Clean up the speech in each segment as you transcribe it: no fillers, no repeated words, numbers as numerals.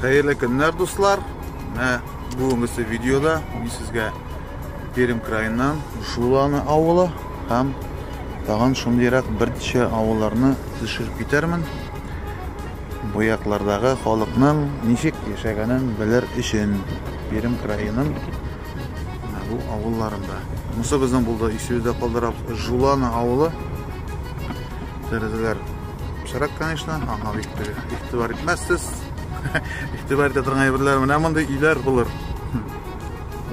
Хәерле көннәр, дуслар. Менә бүгенгесе видеода мин сезгә Пермь краеннан Жуланы авылы һәм тагын шундыйрак берничә авылларны төшереп китәрмен. Бу яклардагы халыкның ничек яшәгәнен белер өчен Пермь краеның менә бу авылларында. Монысы безнең булды, исебездә калдырабыз, Жуланы авылы. Тәрәзәләр пычрак, конечно, аңа бик тә игътибар итмәссез. Игътибар итә торган әйберләр менә мондый өйләр булыр.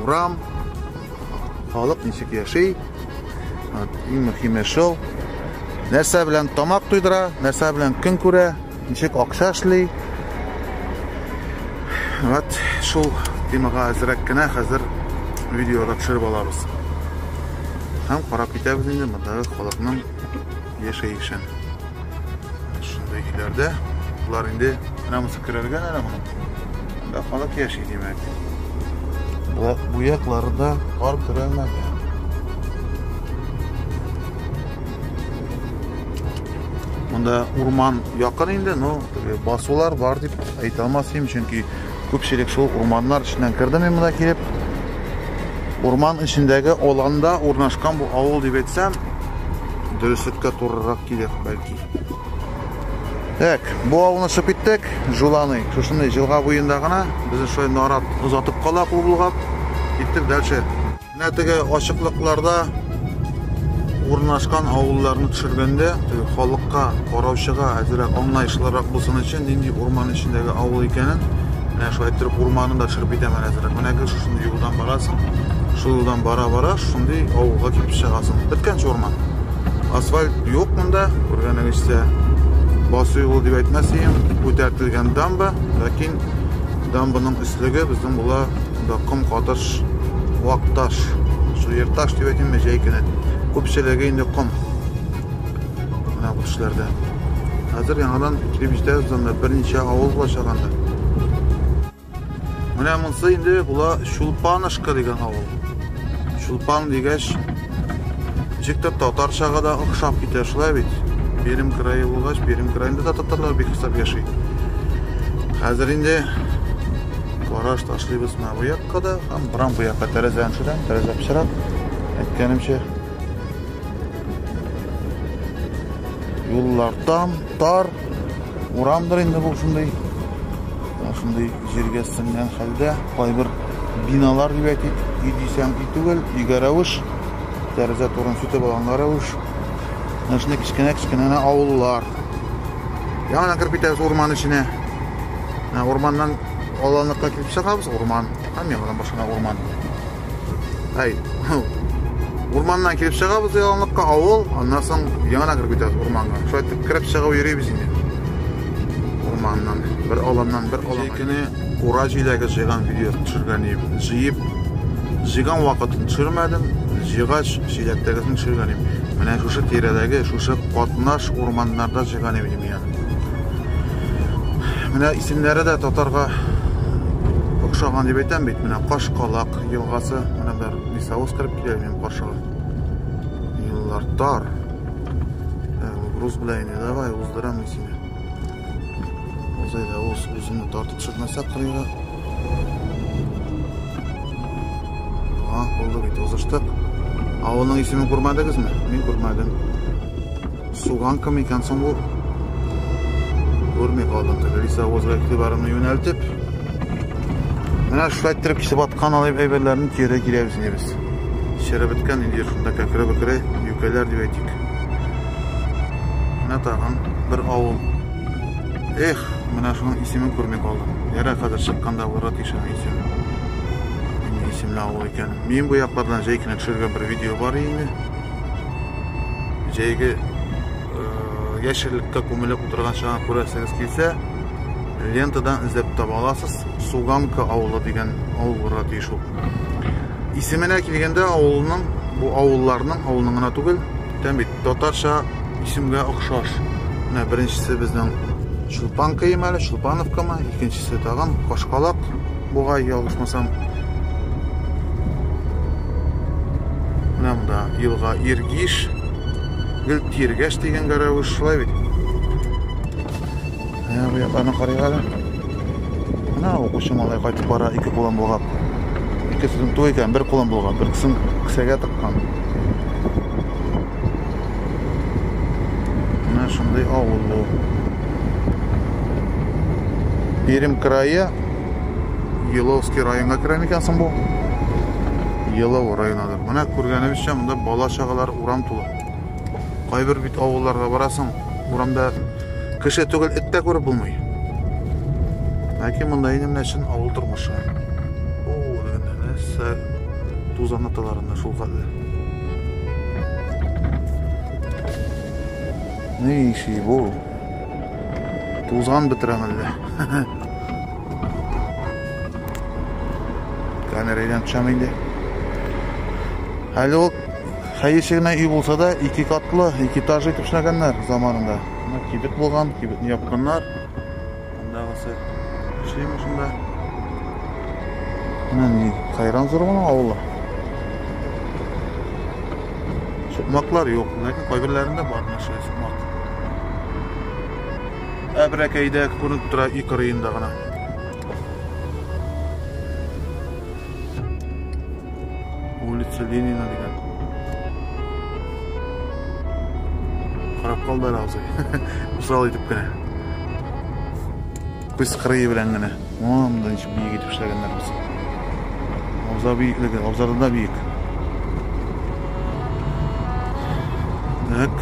Урам, халык ничек яши, иң мөһиме шул. Нәрсә белән тамак туйдыра, нәрсә белән көн күрә, ничек акча эшли. Вот шул темага әзрәк кенә хәзер видеода төшереп алабыз. Һәм карап китәбез инде мондагы халыкның яшәешен. Шундый өйләрдә болар инде менә монысы керергә әле моның. Монда халык яши димәк. Бу якларда кар көрәлмәгән. Монда урман якын инде, но басулар бар дип әйтә алмас идем, чөнки күпчелек шул урманнар эченнән кердем мин монда килеп. Урман эчендәге аланда урнашкан бу авыл дип әйтсәм, дөреслеккә турырак килер бәлки. Так, бу авылны чыгып киттек, Жуланы. Шушындый җылга буенда гына безне шулай нарат озатып кала кул болгап. Киттек дальше. Менә теге ачыклыкларда урнашкан авылларны төшергәндә, теге халыкка, караучыга әзрәк аңлаешлырак булсын өчен, нинди урман эчендәге авыл икәнен, менә шулай иттереп урманын да төшереп китәм әле әзрәк. Менә гел шушындый юлдан барасың, шул юлдан бара-бара шундый авылга килеп чыгасың. Беткәнче урман. Асфальт юк монда, күргәнегезчә, басу юлы дип әйтмәс идем, күтәртелгән дамба, ләкин дамбаның өслеге безнең була монда ком катыш вак таш, чуер таш дип әйтимме, җәй көне. Күпчелеге инде ком. Менә бу төшләрдә. Хәзер яңадан килеп җитәбез анда, берничә авыл булачак анда. Менә монысы инде була Чулпанышка дигән авыл. Чулпан дигәч, ничек тә татарчага да охшап китә, шулай бит? Пермь крае булгач, Пермь краенда да татарлар бик хисап яши. Хәзер инде караш ташлыйбыз менә бу якка да, һәм борам бу якка тәрәзәне төшерәм, тәрәзә пычрак. Әйткәнемчә, юллар там, тар, урамдыр инде бу шундый. Шундый җиргә сеңгән хәлдә кайбер биналар дип әйтик, өй дисәң өй түгел, өйгә рәвеш, тәрәзә турын сүтеп алганга рәвеш. Менә шундый кечкенә-кечкенә генә авыллар. Яңадан кереп китәбез урман эченә. Менә урманнан аланлыкка килеп чыгабыз, урман. Һәм яңадан башына урман. Әй, урманнан килеп чыгабыз яланлыкка, авыл, аннан соң яңадан кереп китәбез урманга. Шулай итеп кереп чыгып йөрибез инде. Урманнан, бер аланнан бер аланга. Җәй көне кура җиләге җыйган видео төшергән идем. Җыеп, җыйган вакытын төшермәдем, җыйгач чиләктәгесен төшергән идем. Менә шушы тирәдәге, шушы катнаш урманнарда җыйган идем мин аны. Менә исемнәре дә татарга охшаган дип әйтәм бит. Менә Кашкалак елгасы, менә бер лесовоз кереп килә минем каршыга. Юллар тар. Груз белән инде, давай уздырам мин сине. Уз әйдә, уз, үзеңне тартып төшермәсә кырыйга. А, булды бит, узыштык. Авылның исемен күрмәдегезме? Мин күрмәдем. Суганка микән соң бу? Күрми калдым. Теге лесовозга игътибарымны юнәлтеп. Менә шулай иттереп кисеп аткан алай әйберләрне кире киләбез инде без. Череп беткән инде шунда кәкре-бөкре юкәләр дип әйтик. Менә тагын бер авыл. Эх, менә шуның исемен күрми калдым. Ярар, хәзер чыкканда булырга тиеш аның исеме. Нинди исемле авыл икән. Мин бу яклардан җәй көне төшергән бер видео бар инде. Җәйге яшеллеккә күмелеп утырган чагын күрәсегез килсә, лентадан эзләп таба аласыз. Суганка авылы дигән авыл булырга тиеш ул. Исеменә килгәндә авылның, бу авылларның, авылның гына түгел, әйтәм бит, татарча исемгә охшаш. Менә беренчесе безнең Чулпанка әле, Чулпановкамы, икенчесе тагын Кашкалак бугай, ялгышмасам. Менә монда елга Иргиш, гел Тиргәш дигән рәвеш, шулай бит. Менә бу якларны карыйк әле. Менә укучы малай кайтып бара, ике кулын болгап. Икесен туй икән, бер кулын болгап, бер кесен кесәгә тыккан. Менә шундый авыл бу. Пермь крае Еловский районга керә микән соң бу? Елов районыдыр. Менә күргәнебезчә, монда бала-чагалар урам тулы. Кайбер бит авылларга барасың, урамда кеше түгел, эт тә күреп булмый. Ләкин монда инде менә чын авыл тормышы. О, дигәндә нәрсә тузан аталарында шул хәтле. Ни иши бу? Тузан бетерәм әллә. Камера әйләнеп төшәм инде. Әле ул хәерче генә өй булса да, ике катлы, ике этаж итеп эшләгәннәр заманында. Менә кибет булган, кибетне япканнар. Андагысы эшлиме шунда? Менә ни, хайран зур моның авылы. Сукмаклар юк, ләкин кайберләрендә бар менә шулай сукмак. Әбрәкәйдә күренеп тора өй кырыенда гына. Улица Ленина дигән. Карап калды әле абзый. Усал итеп кенә. Күз кырые белән генә. О, монда ничек биек итеп эшләгәннәр без. Абзар биеклеге, абзардан да биек. Так.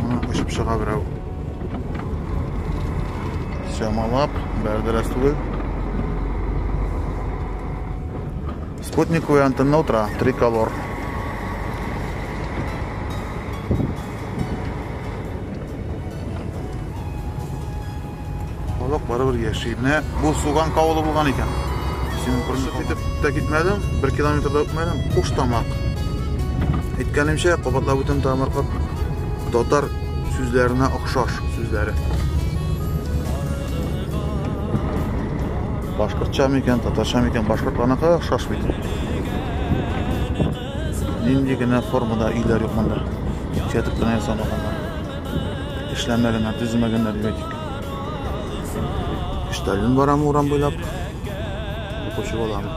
Моны очып чыга берәү. Чамалап, бәрдерәс түгел. Спутниковый антенна утыра, триколор. Халык барыбер яши. Менә бу Суган авылы булган икән. Синең күренеп китеп тә китмәдем, 1 километр да үтмәдем. Куш тамак. Әйткәнемчә, кабатлап үтәм тагын бер кат. Татар сүзләренә охшаш сүзләре. Башкортча микән, татарча микән, башкортларныкы охшаш бит. Нинди генә формада өйләр юк монда. Чәтеп кенә ясамаганнар. Эшләмәгәннәр, төземәгәннәр дип әйтик. Шталин барамы урам буйлап? Укучы баламы?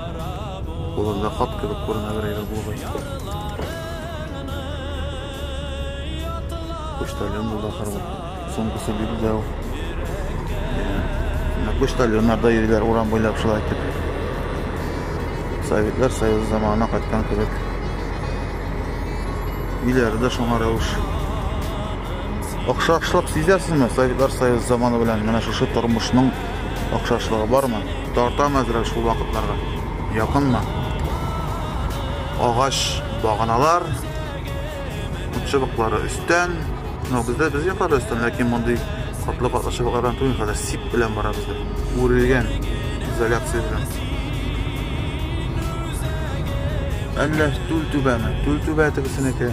Кулында хат кебек күренә бер әйбер булгай. Почтальон булды ахыр бу. Сумкасы бик дәү. Менә почтальоннар да йөриләр урам буйлап шулай итеп. Советлар Союзы заманына кайткан кебек. Өйләре дә шуңа рәвеш. Охшашлык сизәсезме Советлар Союзы заманы белән? Менә шушы тормышның охшашлыгы бармы? Тартамы әзрәк шул вакытларга? Якынмы? Агач баганалар, ут чыбыклары өстән. Ну, бездә без якларда өстән, ләкин мондый катлы-катлы чыбыклардан түгел, хәзер сип белән бара бездә. Үрелгән изоляция белән. Әллә түл түбәме? Түл түбә тегесенеке.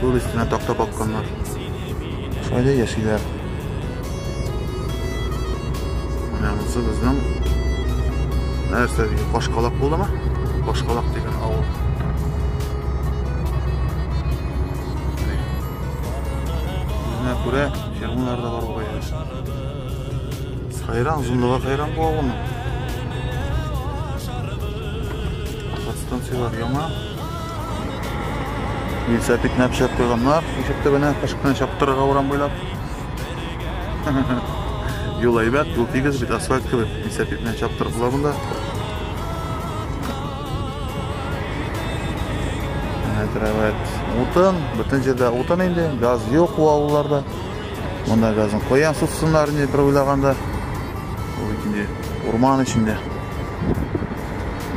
Түл өстенә такта какканнар. Шулай да яшиләр. Менә монысы безнең нәрсә дигән Кашкалак булдымы? Кашкалак дигән авыл. Үзенә күрә фермалар да бар бугай. Хайран, озынлыгы хайран бу авылның. Подстанциялар яңа. Велосипедны әпшәп куйганнар. Ишек төбенә кыш көне чаптырырга урам буйлап. Юл әйбәт, юл тигез бит, асфальт кебек. Велосипед белән чаптырып була монда. Әйбәт. Утын, бөтен җирдә утын инде, газ юк бу авылларда. Монда газын каян сузсыннар инде бер уйлаганда. Ул бит инде урман эчендә.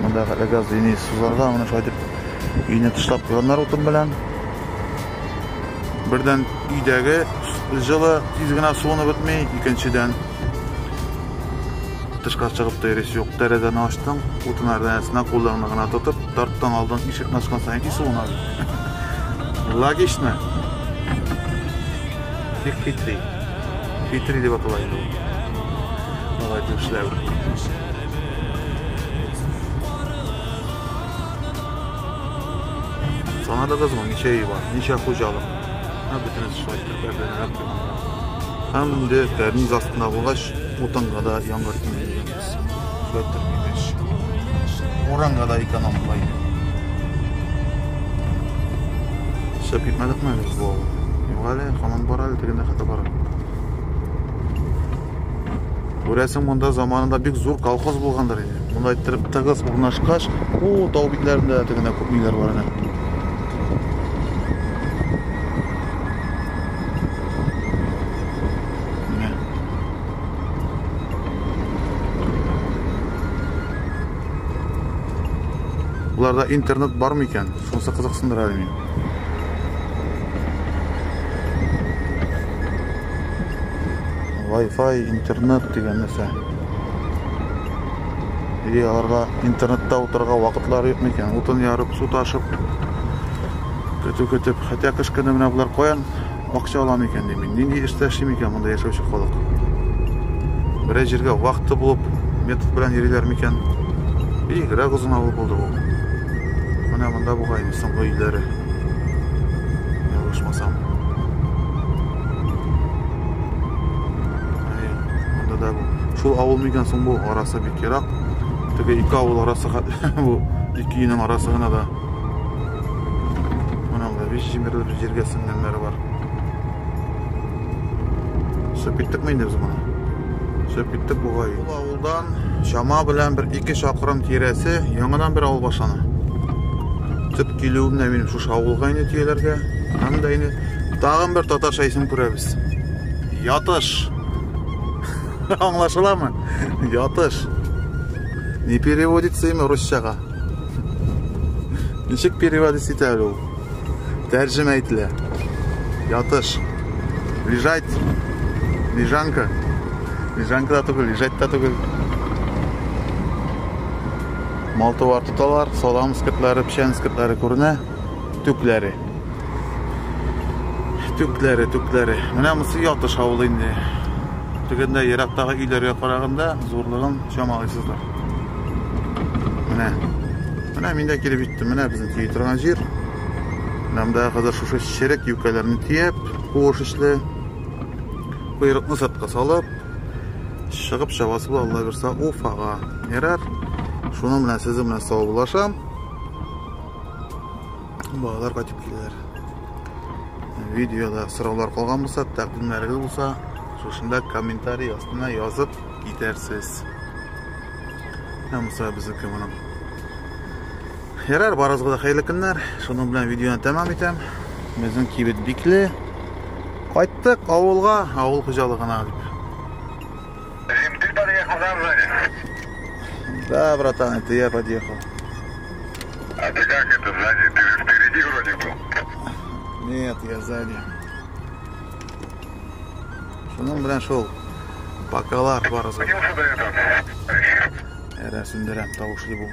Монда хәтле газ инде сузарга, менә шулай итеп өйне тышлап куйганнар утын белән. Бердән өйдәге җылы тиз генә суынып бетми, икенчедән тышка чыгып та йөрисе юк. Тәрәзәне ачтың, утын әрдәнәсенә кулыңны гына тотып, тарттың алдың, ишекне ачкан саен и суына бит. Логично. Бик хитрый. Хитрый дип атала инде ул. Алай дип эшләү. Санадыгызмы, ничә өй бар, ничә хуҗалык? Һә, бөтенесе шулай итеп әрләнәләр куйганнар. Һәм инде кәрниз астында булгач, Утынга да яңгыр тими дигән сүз. Шулай иттереп имеш. Урынга да экономлай. Чыгып китмәдекме әле без бу авыл? Юк әле, һаман бар әле, тегендә хәтта бар. Күрәсең, монда заманында бик зур колхоз булгандыр инде. Монда иттереп тыгыз урнашкач, о, тау битләрендә дә тегендә күп ниләр бар әнә. Менә. Буларда интернет бар микән? Шунысы кызыксындыра әле мине. Wi-Fi, интернет дигән нәрсә. Или аларга интернетта утырырга вакытлары юк микән? Утын ярып, су ташып, көтү көтеп. Хотя кыш көне менә болар каян акча ала микән дим мин. Нинди эштә эшли микән монда яшәүче халык? Берәр җиргә вахта булып, метод белән йөриләр микән? Бигрәк озын авыл булды бу. Менә монда бугай инде соңгы өйләре. Ялгышмасам. Әйе, монда да бу. Шул авыл микән соң бу? Арасы бик ерак. Теге ике авыл арасы бу ике өйнең арасы гына да. Менә монда биш җимерелеп җиргә сеңгәннәре бар. Чыгып киттекме инде без моны? Чыгып киттек бугай. Ул авылдан чама белән бер 2 чакрым тирәсе яңадан бер авыл башлана. Төп килүем дә минем шушы авылга инде төяләргә. Һәм дә инде тагын бер татарча исем күрәбез. Ятыш. Аңлашыламы? Ятыш. Не переводится имя русчага. Ничек переводить итә әле ул? Тәрҗемә ителә. Ятыш. Лежать. Лежанка. Лежанка да түгел, лежать та түгел. Мал-туар тоталар, салам эскертләре, печән эскертләре күренә. Түкләре. Түкләре, түкләре. Менә монысы Ятыш авылы инде. Тегендә ерактагы өйләргә караганда зурлыгын чамалыйсыздар. Менә. Менә мин дә килеп җиттем. Менә безнең төйи торган җир. Менә монда хәзер шушы черек юкәләрне төяп, куыш эчле койрыкны сыртка салып, чыгып чабасы була, Алла бирса, Уфага. Ярар. Шуның белән сезнең белән саубуллашам. Балалар кайтып киләләр. Видеода сораулар калган булса, тәкъдимнәрегез булса, шушында комментарий астына язып китәрсез. Менә монысы безнеке моның. Ярар, барыгызга да хәерле көннәр. Шуның белән видеоны тәмам итәм. Безнең кибет бикле. Кайттык авылга, авыл хуҗалыгына дип. Зим, ты подъехал, да, сзади? Да, братан, это я подъехал. А ты как это сзади? Ты же впереди вроде был. Нет, я сзади. Шуның белән шул. Покалар барыгызга. Понял, что это? Әрә сүндерәм, тавышлы бу.